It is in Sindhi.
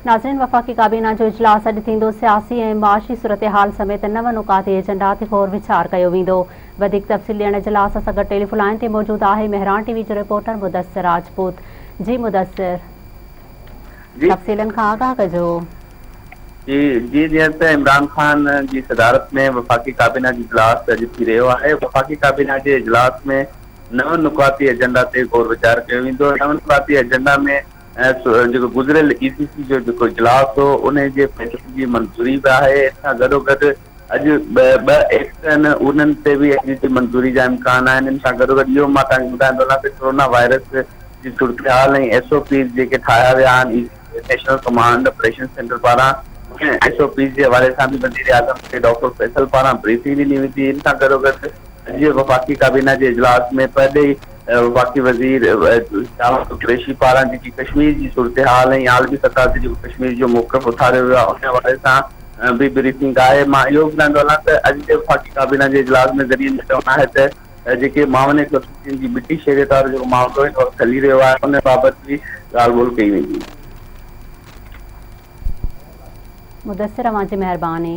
ناظرين وفاقي ڪابينا جو اجلاس اڄ ٿيندو، سياسي ۽ معاشي صورتحال سميت نو نڪاتي ايجنڊا تي غور ويچار ڪيو ويندو. وڌيڪ تفصيل ڏيڻ اجلاس سان گڏ ٽيليفون لائين تي موجود آهي مهراڻ ٽي وي جو رپورٽر مدثر راجپوت. جي مدثر جي. تفصيلن کان آگاهه ڪجو. جي جي جيئن ته عمران خان جي صدارت ۾ وفاقي ڪابينا جو اجلاس اڄ ٿي رهيو آهي وفاقي ڪابينا جي اجلاس ۾ نو نڪاتي ايجنڊا تي غور ويچار ڪيو ويندو نو نڪاتي ايجنڊا ۾ ۽ جيڪو گذريل اي سي سي جو جيڪو اجلاس هو انهي جي فيصلي جي منظوري به آهي ان سان گڏوگڏ اڄ ٻه ايڪٽ آهن انهن تي به اڄ جي منظوري جا امڪان آهن ان سان گڏوگڏ اهو مان توهان کي ٻڌائيندو هلان ته ڪرونا وائرس جي صورتحال ۽ ايس او پيز جيڪي ٺاهيا ويا آهن E C C national command operation centre پاران ان ايس او پيز جي حوالي سان به وزيراعظم کي ڊاڪٽر فيصل پاران بريفنگ ڏني ويندي ان سان گڏوگڏ اڄ جي وفاقي ڪابينا جي اجلاس ۾ پرڏيهي وفاقي وزير شاهه محمود قريشي پاران جيڪي ڪشمير جي صورتحال ۽ عالمي سطح تي جيڪو ڪشمير جو موقف اٿاريو ويو آهي ان حوالي سان به بريفنگ آهي. مان اهو به ٻڌائيندو هلان ته اڄ جي وفاقي ڪابينا جي اجلاس ۾ ذريعن جو چوڻ آهي ته جيڪي معاون خصوصين جي ٻٽي شهريت وارو جيڪو معاملو هن وقت هلي رهيو آهي ان بابت به ڳالهه ٻولهه ڪئي ويندي. مدثر اوهان جي مهرباني.